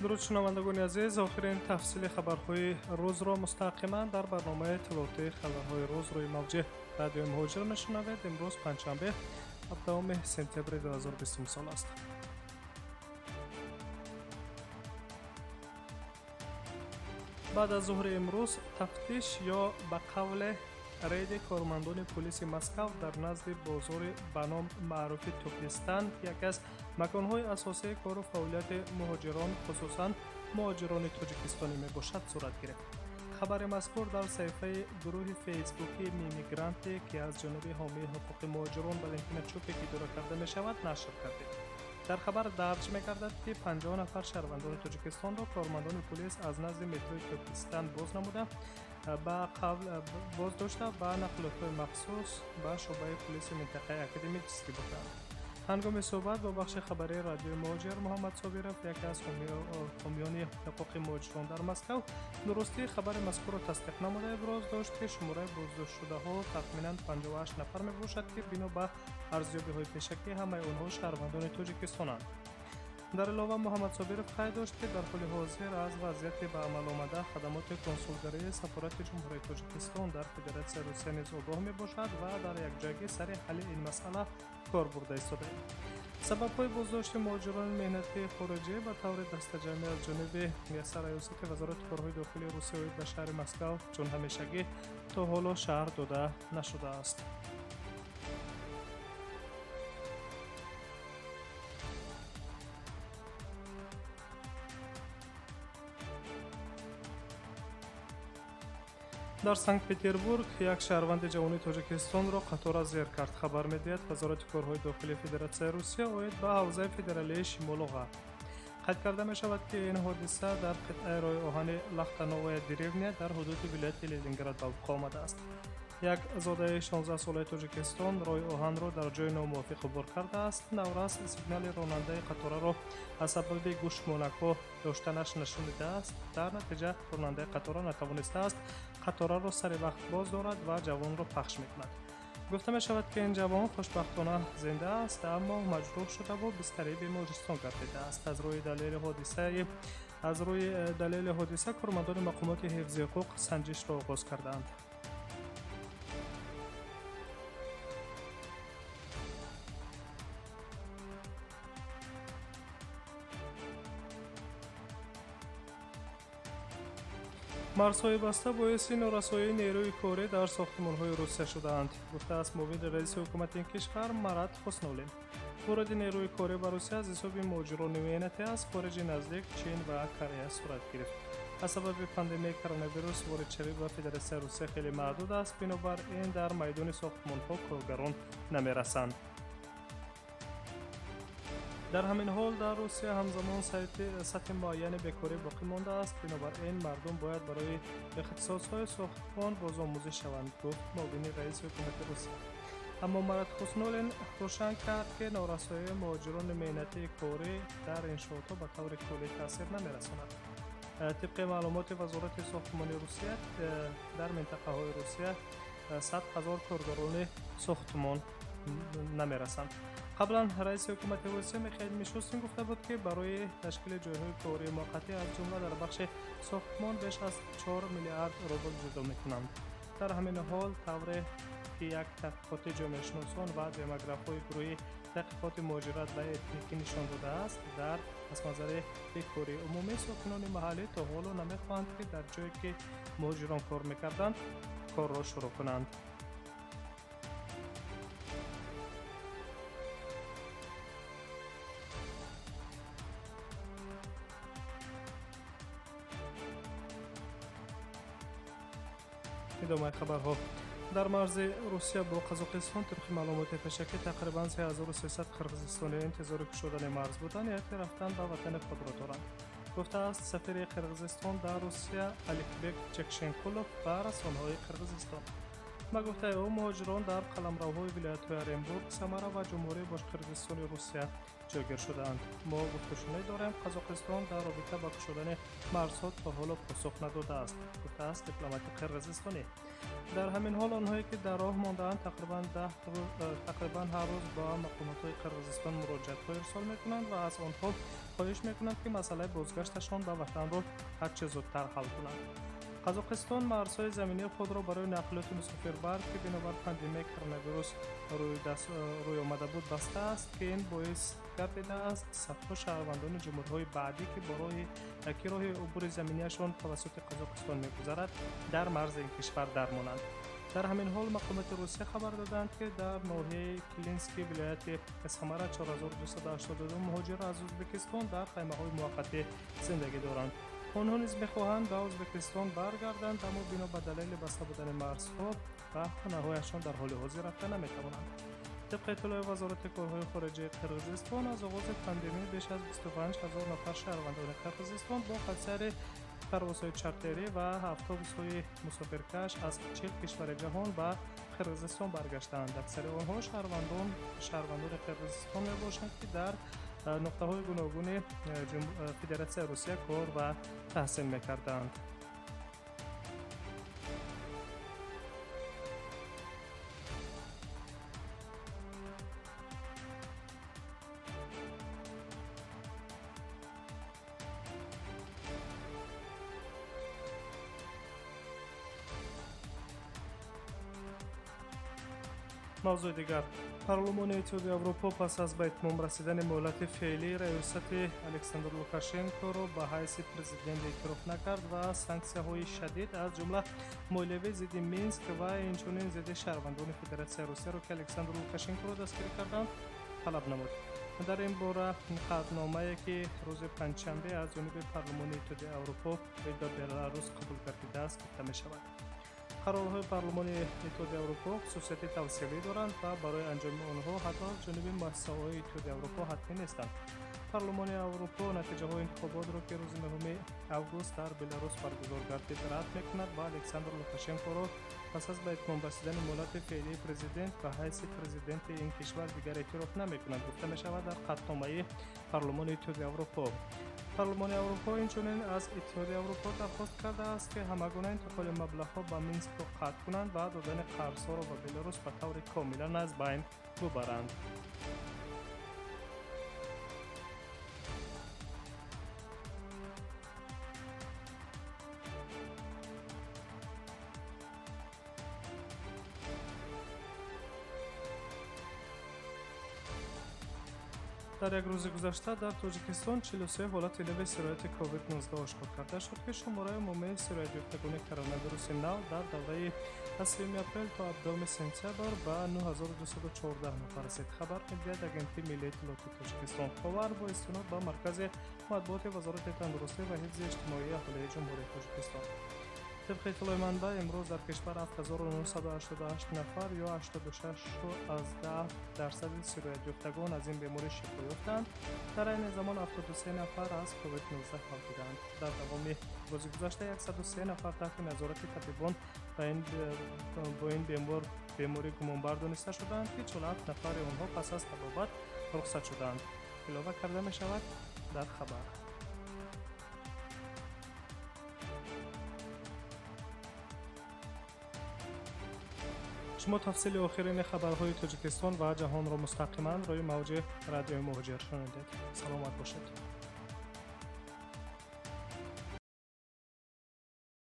Дуруд шунавандагони азиз, охирин тафсили хабарҳои рӯзро мустақиман дар барномаи иттилоотии хабарҳои рӯз рӯи мавҷи радиои Муҳоҷир мешунавед. Имрӯз панҷшанбе, 17 сентябри 2020 сол аст. Баъд аз зуҳри имрӯз тафтиш ё ба қавле рейди кормандони пулиси Москав дар назди бозори ба ном маъруфи Туркистан, яке аз маконҳои асосии кору фаъолияти муҳоҷирон, хусусан муҳоҷирони тоҷикистонӣ мебошад, сурат гирифт. Хабари мазкур дар саҳифаи гурӯҳи фейсбуки Мимигранте, ки аз ҷониби ҳомии ҳуқуқи муҳоҷирон Валентина Чупик идора карда мешавад, нашр кардид. Дар хабар дарҷ мегардад, ки 50 нафар шаҳрвандони Тоҷикистонро кормандони пулис аз назди метрои Туркистан боз намуда, ба қавл боздошта, ба нақлиётҳои махсус ба шӯъбаи пулиси минтақаи Академический бурданд. Ҳангоми суҳбат бо бахши хабарии радиои Муҳоҷир Муҳаммад Собиров, яке аз ҳомиёни ҳуқуқи муҳоҷирон дар Москав, дурустии хабари мазкурро тасдиқ намуда, иброз дошт, ки шумораи боздоштшудаҳо тахминан 58 нафар мебошад, ки бино ба арзёбиҳои пешакӣ ҳамаи онҳо шаҳрвандони Тоҷикистонанд. Дар илова Муҳаммад Собиров қайд дошт, ки дар ҳоли ҳозир аз вазъияти ба амал омада хадамоти консулгарии сафорати Ҷумҳурии Тоҷикистон дар Федератсияи Русия низ огоҳ мебошад ва дар якҷоягӣ сари ҳалли ин масъала кор бурда истодаем. Сабабҳои боздошти муҳоҷирони меҳнатии хориҷӣ ба таври дастаҷамъӣ аз ҷониби сарраёсати Вазорати корҳои дохилии Русия оид ба шаҳри Москав чун ҳамешагӣ то ҳоло шарҳ дода нашудааст. Дар Санкт-Петербург як шаҳрванди ҷавони Тоҷикистонро қатора зер кард, хабар медиҳад Вазорати корҳои дохилии Федератсияи Русия оид ба ҳавзаи федералии Шимолу Ғарб. Қайд карда мешавад, ки ин ҳодиса дар қитъаи роҳи оҳани Лахтановая деревня дар ҳудуди вилояти Ленинград ба вуқӯъ омадааст. Як зодаи 16-солаи Тоҷикистон роҳи оҳанро дар ҷои номувофиқ убур кардааст. Наврас сигнали ронандаи қатораро аз сабаби гӯшмонакҳо доштанаш нашунидааст. Дар натиҷа ронандаи қатора натавонистааст қатораро сари вақт боз дорад ва ҷавонро пахш мекунад. Гуфта мешавад, ки ин ҷавон хушбахтона зинда аст, аммо маҷрӯҳ шудаву бистарии бемористон гардидааст. Аз рӯи далели ҳодиса кормандони мақомоти ҳифзи ҳуқуқ санҷишро оғоз кардаанд. Марзҳои баста боиси норасоии нерӯи корӣ дар сохтмонҳои Русия шудаанд, гуфтааст муовини раиси ҳукумати ин кишвар Марат Хуснуллин. Вориди нерӯи корӣ ба Русия аз ҳисоби муҳоҷирони меҳнатӣ аз хориҷи наздик Чин ва Корея сурат гирифт. Аз сабаби пандемияи коронавирус воридшавӣ ба Федератсияи Русия хеле маҳдуд аст, бинобар ин дар майдони сохтмонҳо коргарон намерасанд. Дар ҳамин ҳол дар Русия ҳамзамон сатҳи муайяни бекорӣ боқӣ мондааст, бинобар ин мардум бояд барои ихтисосҳои сохтмон бозомӯзӣ шаванд, гуфт муовини раиси ҳукумати Русия. Аммо Марат Хуснуллин рӯшан кард, ки норасоии муҳоҷирони меҳнатии корӣ дар иншоотҳо ба таври куллӣ таъсир намерасонад. Тибқи маълумоти Вазорати сохтмони Русия, дар минтақаҳои Русия 100 ҳазор коргарони сохтмон намерасанд. Қаблан раиси ҳукумати Русия Михаил Мишустин гуфта буд, ки барои ташкили ҷойҳои кории муваққатӣ аз ҷумла дар бахши сохтмон беш аз 4 миллиард рубл ҷудо мекунанд. Дар ҳамин ҳол тавре ки як таҳқиқоти ҷомеашиносон ва демографҳои гурӯҳи таҳқиқоти муҳоҷират ва этникӣ нишон додааст, дар пасманзари бекории умумӣ сокинони маҳаллӣ то ҳоло намехоҳанд, ки дар ҷое ки муҳоҷирон кор мекарданд, корро шурӯъ кунанд. Идомаи хабарҳо. Дар марзи Русия бо Қазоқистон тибқи маълумоти пешакӣ тақрибан 3300 қирғизистонӣ интизори кушодани марз буда, нияти рафтан ба ватани худро доранд, гуфтааст сафири Қирғизистон дар Русия Аликбек Чекшенкулов ба расонаҳои Қирғизистон. Ба гуфтаи ӯ, муҳоҷирон дар қаламравҳои вилоятҳои Оренбург, Самара ва Ҷумҳурии Бошқирдистони Русия ҷойгир шудаанд. Мо гуфтушунид дорем, Қазоқистон дар робита ба кушодани марзҳо то ҳоло посух надодааст, гуфтааст дипломати қирғизистонӣ. Дар ҳамин ҳол онҳое ки дар роҳ мондаанд, тақрибан ҳар рӯз ба мақомотҳои Қирғизистон муроҷиатҳо ирсол мекунанд ва аз онҳо Хоҳиш мекунанд, ки масъалаи бозгашташон ба ватанро ҳарчи зудтар ҳал кунанд. Қазоқистон марзҳои заминии худро барои нақлиёти мусофирбар, ки бинобар пандемияи коронавирус рӯй омада буд, бастааст, ки ин боис гардидааст садҳо шаҳрвандони ҷумҳуриҳои баъдӣ, ки бо роҳи убури заминияшон тавассути Қазоқистон мегузарад, дар марзи ин кишвар дармонанд. Дар ҳамин ҳол мақомоти Русия хабар доданд, ки дар ноҳияи Клинский вилояти Самара 4282 муҳоҷир аз Ӯзбекистон дар хаймаҳои муваққатӣ зиндагӣ доранд. Онҳо низ мехоҳанд ба Ӯзбекистон баргарданд, аммо бино ба далели баста будани марзҳо ба хонаҳояшон дар ҳоли ҳозир рафта наметавонанд. Тибқи иттилои Вазорати корҳои хориҷии Қирғизистон, аз оғози пандемия беш аз 25 ҳазор нафар шаҳрвандони Қирғизистон бо хатсайри парвозҳои чартерӣ ва автобусҳои мусофиркаш аз 40 кишвари ҷаҳон ба Қирғизистон баргаштаанд. Аксари онҳо шаҳрвандони Қирғизистон мебошанд, ки дар нуқтаҳои гуногуни Федератсияи Русия кор ва таҳсил мекарданд. Мавзӯи дигар. Парлумони Иттиҳоди Аврупо пас аз ба итмом расидани муҳлати феълии раёсати Александр Лукашенкоро ба ҳайси президент эътироф накард ва санксияҳои шадид, аз ҷумла молиявӣ зидди Минск ва инчунин зидди шаҳрвандони Федератсияи Русияро, ки Александр Лукашенкоро дастгирӣ карданд, талаб намуд. Дар ин бора қатъномае, ки рӯзи панҷшанбе аз ҷониби Парлумони Иттиҳоди Аврупо оид ба Беларус қабул гардидааст, гуфта мешавад. Қарорҳои Парлумони Иттиҳоди Аврупо хусусияти тавсиявӣ доранд ва барои анҷоми онҳо ҳатто аз ҷониби муассисаҳои Иттиҳоди Аврупо ҳатмӣ нестанд. Парлумони Аврупо натиҷаҳои интихоботро, ки рӯзи 9 август дар Беларус баргузор гардид, рад мекунад ва Александр Лукашенкоро пас аз ба итмом расидани муҳлати феълии президент ба ҳайси президенти ин кишвар дигар эътироф намекунад, гуфта мешавад дар қатъномаи Парлумони Иттиҳоди Аврупо. Парлумони Аврупо инчунин аз Иттиҳоди Аврупо дархост кардааст, ки ҳамагуна интиқоли маблағҳо ба Минскро қатъ кунанд ва додани қарзҳоро ба Беларус ба таври комилан аз байн бубаранд. Дар як рӯзи гузашта дар Тоҷикистон 43 ҳолати нави сирояти COVID-19 ошкор карда шуд, ки шумораи умумии сироятёфтагони коронавируси нав дар давраи аз 3 апрел то 7 сентябр ба 9214 нафар расид. Хабар медиҳад Агентии миллии иттилооти Тоҷикистон. Ховар бо истинод ба Маркази матбуоти Вазорати тандурустӣ ва ҳифзи иҷтимоии аҳолии Ҷумҳурии Тоҷикистон. Тибқи иттилои манбаъ, имрӯз дар кишвар 7988 нафар ё 86,10% сироятёфтагон аз ин беморӣ шифо ёфтанд. Дар айни замон 73 нафар аз COVID-19 фавтиданд. Дар давоми рӯзи гузашта 103 нафар таҳти назорати табибон бо ин беморӣ гумонбар дониста шуданд, ки 47 нафари онҳо пас аз табобат рухсат шуданд. Илова карда мешавад дар хабар. Шумо тафсили охирини хабарҳои Тоҷикистон ва ҷаҳонро мустақиман рӯи мавҷи радиои Муҳоҷир шунидед. Саломат бошед.